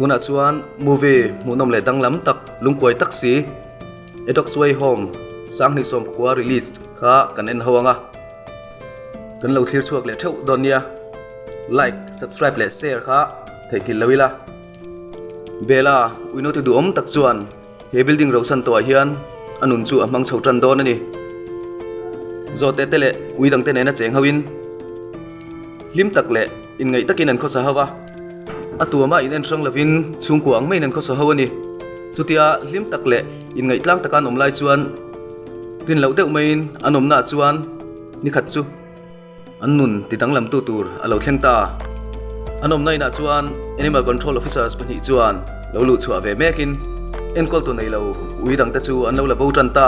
Tunah chuan movie hmuhnawm leh danglam tak lungkuai tak si A Dog's Way Home Sanghnih Sawmpakua release kha kan en ho ang a. Kan lo thlir chhuak leh theuh dawn nia. Like, subscribe leh share kha theihnghilh lo ila. Bella, uinote duhawm tak chuan He building rohsan tawhah hian a nun chu a hmang chho tan dawn a ni. Zawhte te leh ui dangte nena cheng hoin hlim tak leh inngaih takin an khawsa ho va, a tuamah in en hrang lovin chhungkua ang maiin an khawsa ho a ni. Chutia hlim tak leh inngaih tlang taka an awm lai chuan rin loh deuh maiin an awmnaah chuan nikhat chu. An nun ti danglamtu tur a lo thleng ta. An awmna inah chuan Animal Control Officers pahnih chuan lo luh chhuah ve mekin enkawltu nei lo ui dangte chu an lo la bo tan ta.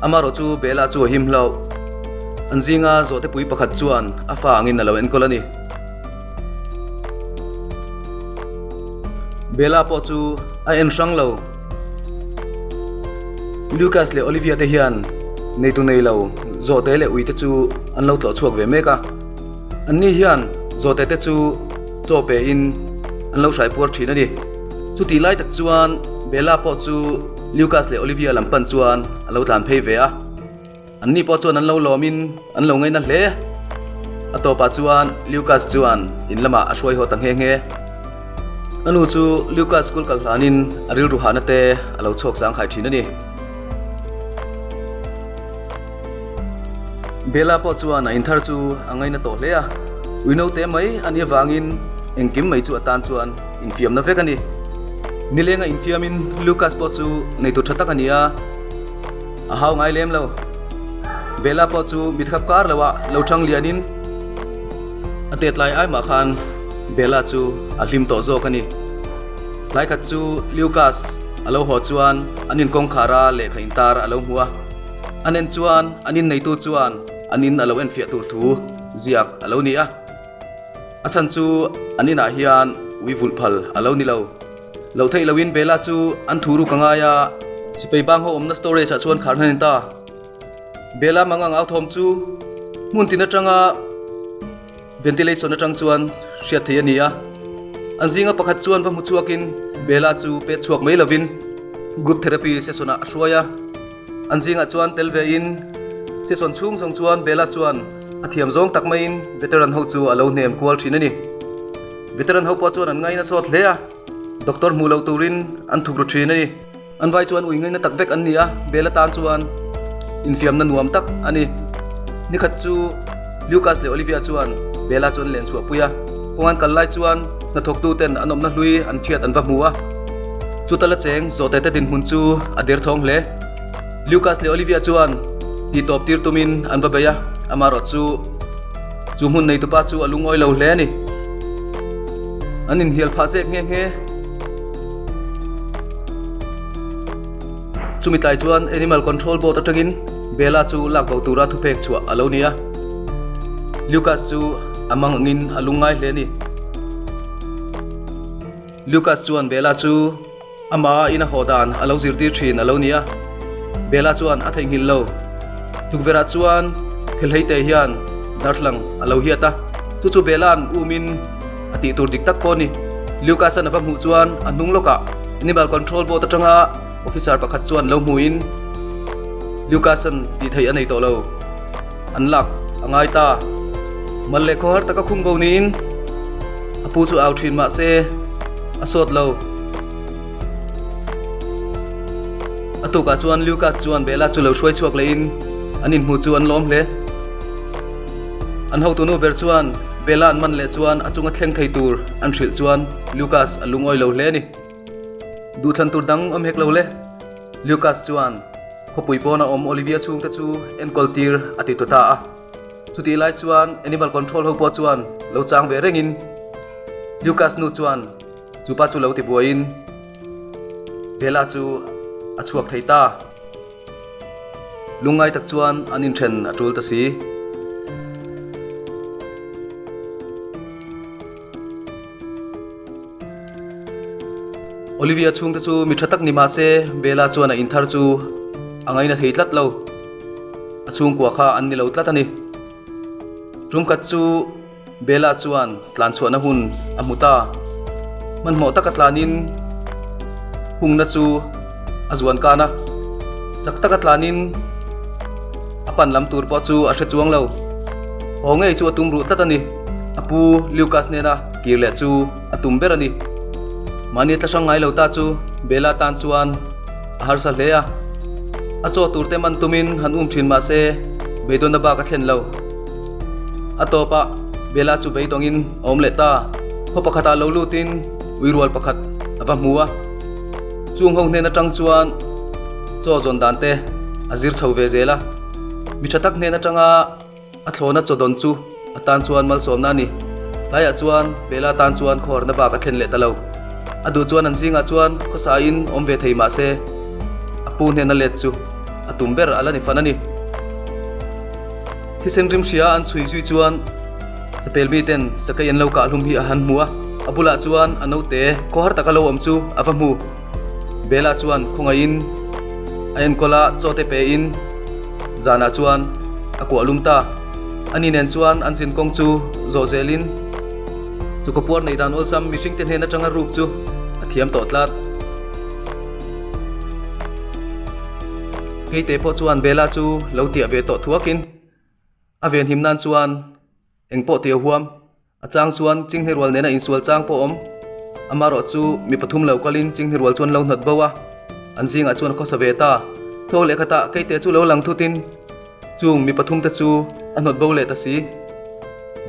Amaherawh chu Bella chu a him hlauh. An zinga zawhte pui pakhat chuan a fa angin a lo enkawl a ni. Bella pawh chu a en hrang lo. Lucas leh Olivia te hian neitu nei lo zawhte leh ui te chu an lo tlawh chhuak ve mek a, an ni hian zawhte te chu chaw pe in an lo hrai puar thin a ni. Chutih lai tak chuan Bella pawh chu Lucas leh Olivia lam pan chuan a lo tlan phei ve a. An ni pawh chuan an lo lawmin an lo ngaina hle. A tawpah chuan Lucas chuan in lamah a hruai haw ta nghe nghe. A nu chu Lucas school kal hlanin a rilru hahna te a lo chhuak zangkhai thin a ni. Bella pawh chuan a inthar chu a ngaina tawh hle a, ui naute mai a nih avangin engkim mai chu a tan chuan infiamna vek a ni. Nilenga infiamin Lucas pawh chu neitu tha tak a ni a. A hau ngai lem lo. Bella pawh chu mitkhap kar lo ah lo thang lian in a tet lai ai mah khan Bella chu a hlim tawh zawk a ni. Tlai khat chu Lucas a lo haw chuan an in kawngkhar a lehkha in tar a lo hmu a. An en chuan an in neitu chuan an in a lo enfiah tur thu ziak a lo ni a. A chhan chu an inah hian ui vulh phal a lo ni lo. Loh theih loin Bella chu an thu ruk a ngai a, sipai bang ho awmna storage ah chuan khar hnan in ta. Bella mangang au thawm chu hmun tin atanga ventilation atang chuan hriat theih a ni a. An zinga pakhat chuan va hmu chhuakin Bella chu pet chhuak mai lovin group therapy session ah a hruai a. An zingah chuan tel ve in session chhung zawng chuan Bella chuan a thiam zawng tak maiin veteran ho chu a lo hnem kual thin a ni. Veteran ho pawh chuan an ngaina sawt hle a, doctor hmuh loh turin an thuk ru thin a ni. An vai chuan ui ngaina tak vek an ni a, Bella tan chuan infiamna nuam tak a ni. Nikhat chu Lucas leh Olivia chuan Bella chu an len chhuah pui a, kawng an kal lai chuan hnathawktu ten an awmna hlui an thiat an va hmu a. Chuta la cheng zawhte te dinhmun chu a derthawng hle. Lucas leh Olivia chuan tihtawp tir tumin an va bei a, amaherawh chu chu hmun neitupa chu a lungawi lo hle a ni. An inhnial phah zek nghe nghe. Chumi tlai chuan Animal Control Board atangin Bella chu lak bo tura thupek chhuah a lo ni a. Lucas chu a mang angin a lungngai hle a ni. Lucas chuan Bella chu Ama in a haw dan a lo zirtir thin a lo ni a, Bella chuan a theihnghilh lo. Tukverh ah chuan Thelheite hian darthlang a lo hiat a, chu chu Bella'n umin a tih tur dik tak pawh a ni. Lucas-a'n a va hmuh chuan a hnung lawkah Animal Control Board atanga officer pakhat chuan lo hmuhin Lucas-a'n tih theih a nei tawh lo, an lak a ngai ta. Mal leh khawhar taka khung bo niin a pu chu au thin mah se a sawt lo. A tukah chuan Lucas chuan Bella chu lo hruai chhuak lehin an inhmu chu an lawm hle. An hotunu ber chuan Bella an man leh chuan a chunga thleng thei tur an hrilh chuan Lucas a lungawi lo hle a ni. Duhthlan tur dang awm hek lo le. Lucas chuan khawpui pawna awm Olivia chhungte chu enkawl tir a ti ta ta a. Chutih lai chuan Animal Control ho pawh chuan lo chang ve rengin Lucas nu chuan Chu pa chu lo ti buaiin Bella chu a chhuak thei ta. Lungngai tak chuan an inthen a tul ta si. Olivia chhungte chu mi tha tak ni mahse Bella chuan a inthar chu a ngaina thei tlat lo. A chhungkua kha an ni lo tlat a ni. Tumkhat chu Bella chuan tlan chhuahna hun a hmu ta. Hmanhmawh taka tlanin hungna chu a zuan kan a, chak taka tlanin a pan lam tur pawh chu a hre chuang lo. Haw ngei chu a tum ruh tlat a ni. A pu Lucas nena kir leh chu a tum ber a ni. Mahni tla hrang ngai lo ta chu Bella tan chuan a harsa hle a. A chaw tur te man tumin han um thin mah se beidawnna bak a thlen lo. A tawpah Bella chu beidawngin a awm leh ta. Khaw pakhatah lo lutin ui rual pakhat a va hmu a. Chung ho hnen atang chuan chaw zawn dan te a zir chho ve zel a. Mi tha tak hnen atanga a thlawna chaw dawn chu a tan chuan malsawmna a ni. Tlaiah chuan Bella tan chuan khawharna bak a thlen leh ta lo. A duh chuan an zingah chuan khawsain awm ve thei mah se a pu hnena let chu a tum ber a la ni fan a ni. Thisen rim hria an chhui zui chuan chapel miten sakei an lo kah hlum hi a han hmu a, a bulah chuan a naute khawhar taka lo awm chu a va hmu. Bella chuan khawngaihin a enkawl a, chaw te pein zanah chuan a kuah lum ta. Ani nen chuan an zin kawng chu zawh zelin chu khawpuar neih dan awlsam mihringte hnen atanga ruk chu a thiam tawh tlat. Keite pawh chuan Bella chu lo tiah ve tawh thuakin a venhim nan chuan eng pawh tih a huam. A chang chuan Chinghne rual nena insual chang pawh awm. Amarawh chu mi pathum lo kalin Chinghne rual chuan lo hnawt bo a, an zingah chuan a khawsa ve ta. Thawk leh khatah Keite chu lo lang thutin chung mi pathum te chu a hnawt bo leh ta si.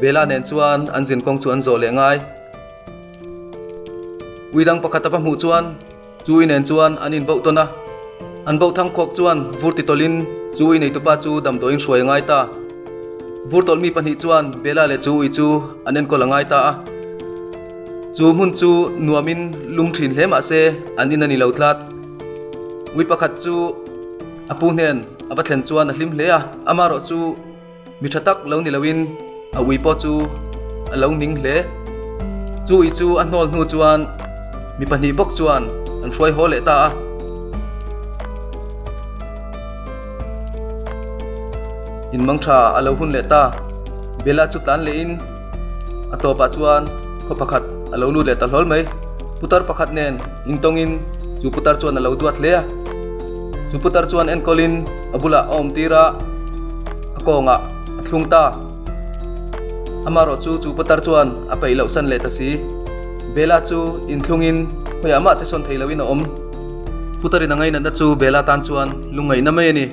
Bella nen chuan an zin kawng chu an zawh leh ngai. Ui dang pakhat a va hmuh chuan Chu ui nen chuan an inbauh tawn a, an bauh thang khawk chuan vur ti tawlhin chu ui neitupa chu damdawiin hruai a ngai ta. Vur tawlh mi pahnih chuan Bella leh chu ui chu an enkawl a ngai ta a. Chu hmun chu nuamin lum thin hle mah se an in a ni lo tlat. Ui pakhat chu a pu hnen a va thlen chuan a hlim hle a, amarawh chu Mi tha tak lo ni loin a ui pawh chu a lo ning hle. Chu ui chu a hnawl hnu chuan mi pahnih bawk chuan an hruai haw leh ta a. Inmang tha a lo hun leh ta. Bella chu tlan lehin a tawpah chuan khaw pakhat a lo lut leh ta hlawl mai. Putar pakhat nen intawngin chu putar chuan a lo duat hle a. Chu putar chuan enkawlin a bulah a awm tir a, a kawngah a thlung ta. Amarawh chu chu putar chuan a peih loh san leh ta si. Bella chu inthlungin khawiah mah che sawn thei loin a awm. Putarin a ngainatna chu Bella tan chuan lungngaihna mai a ni.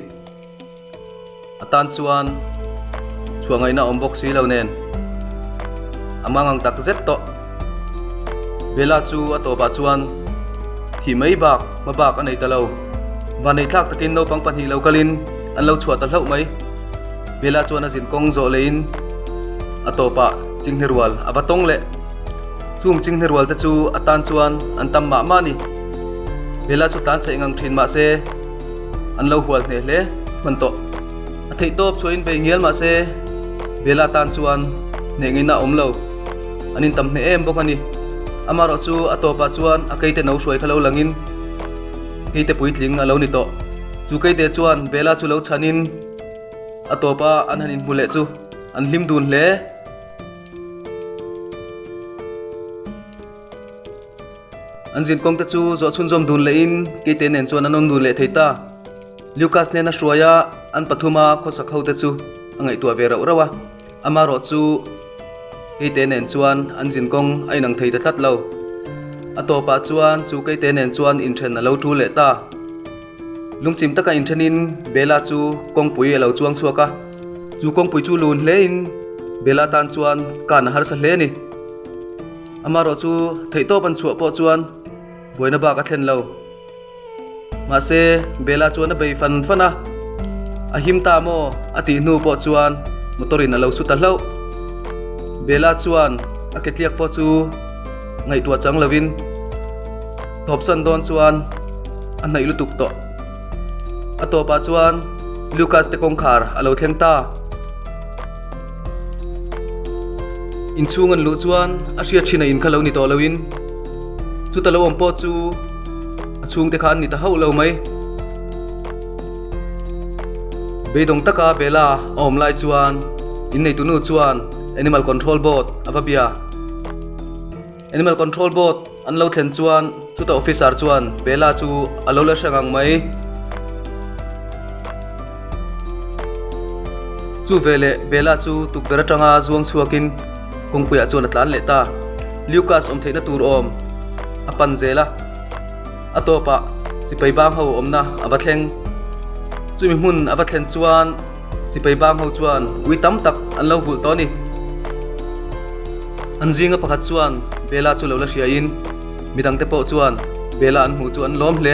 A tan chuan chhuah ngaihna awm bawk si lo nen a mangang tak zet tawh. Bella chu a tawpah chuan thih mai bak hma bak a nei ta lo. Vanneih thlak takin naupang pahnih lo kalin an lo chhuah ta hlauh mai. Bella chuan a zin kawng zawh leiin a tawpah chinghne rual a va tawng leh. Chung chinghne rual te chu a tan chuan an tam mah mah a ni. Bella chu tlan chheih ngang thin mahse, An lo hual hneh hle hman tawh. A theih tawp chhuahin bei ngial mah se Bella tan chuan hneh ngeina a awm lo. An intam hneh em bawk a ni. Amarawh chu a tawpah chuan a keite no hruai kha lo langin keite puitling a lo ni tawh. Chu keite chuan Bella chu lo chhanin a tawpa an han inhmu leh chu an hlim dun hle. An zin kawng te chu zawh chhunzawm dun lehin Keite nen chuan an awm dun leh thei ta. Lucas hnena hruaia an pathuma khawsak ho te chu a ngaihtuah ve rauh rauh a, amarawh chu Keite nen chuan an zin kawng a inang thei ta tlat lo. A tawpah chuan chu Keite nen chuan inthen a lo tul leh ta. Lungchim taka inthenin Bella chu kawngpui a lo chuang chhuak a, chu kawngpui chu lun hlein Bella tan chuan kan a harsa hle a ni. Amarawh chu theihtawp an chhuah pawh chuan buaina bak a thlen lo. Mahse, Bella chuan a bei fan fan a, a him ta maw a tih hnu pawh chuan motor in a lo su ta hlauh. Bella chuan a ke tliak pawh chu ngaihtuah chang lovin tawpsan dawn chuan a hnaih lutuk tawh. A tawpah chuan Lucas te kawngkhar a lo thleng ta. Inchhung an luh chuan a hriat thin a in kha lo ni tawh loin chuta lo awm pawh chu a chhungte kha an ni ta hauh lo mai. Beidawng taka Bella a awm lai chuan inneitu nu chuan Animal Control Board a va bia. Animal Control Board. an lo thlen chuan chuta officer chuan Bella chu a lo la hre ngang mai. Chu veleh Bella chu tukverh atanga zuang chhuakin kawngpuiah chuan a tlan leh ta. Lucas awm theihna tur awm a pan zel a, a tawpah sipai bang ho awmna a va thleng. Chumi hmun a va thlen chuan sipai bang ho chuan ui tam tak an lo vulh tawh a ni. An zinga pakhat chuan Bella chu lo la hriain midangte pawh chuan Bella an hmuh chu an lawm hle.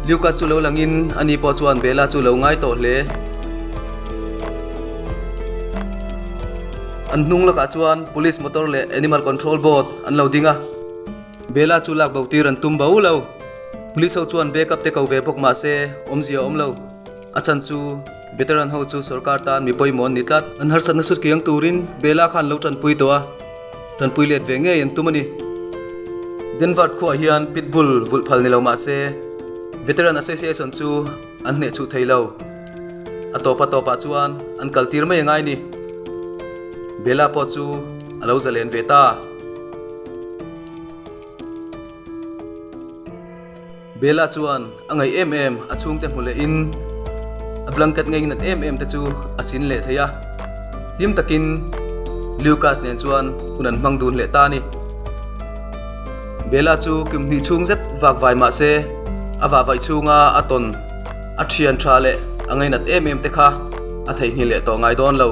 Lucas chu lo langin ani pawh chuan Bella chu lo ngai tawh hle. An hnung lakah chuan Police motor leh Animal Control Board an lo ding a, Bella chu lak bo tir an tum bo lo. Police ho chuan backup te ko ve bawk mah se awmzia a awm lo. A chhan chu veteran ho chu sorkar tan mi pawimawh an ni tlat. An harsatna sut kiang turin Bella khan lo tanpui tawh a, tanpui let ve ngei an tum a ni. Denver khuaah hian pitbull vulh phal ni lo mah se Veteran Association chu an hneh chhuh thei lo. A tawp a tawpah chuan an kal tir mai a ngai ni. Bella pawh chu a lo zalen ve ta. Bella chuan a ngaih em em a chhungte hmu leh in a blanket ngei nat em em te chu a sin leh thei a. Hlim takin Lucas nen chuan hun an hmang dun leh ta a ni. Bella chu kum hnih chhung zet vak vai mah se a vahvaih chhunga a tawn a thian tha leh a ngainat em em te kha a theihnghilh leh tawh ngai dawn lo.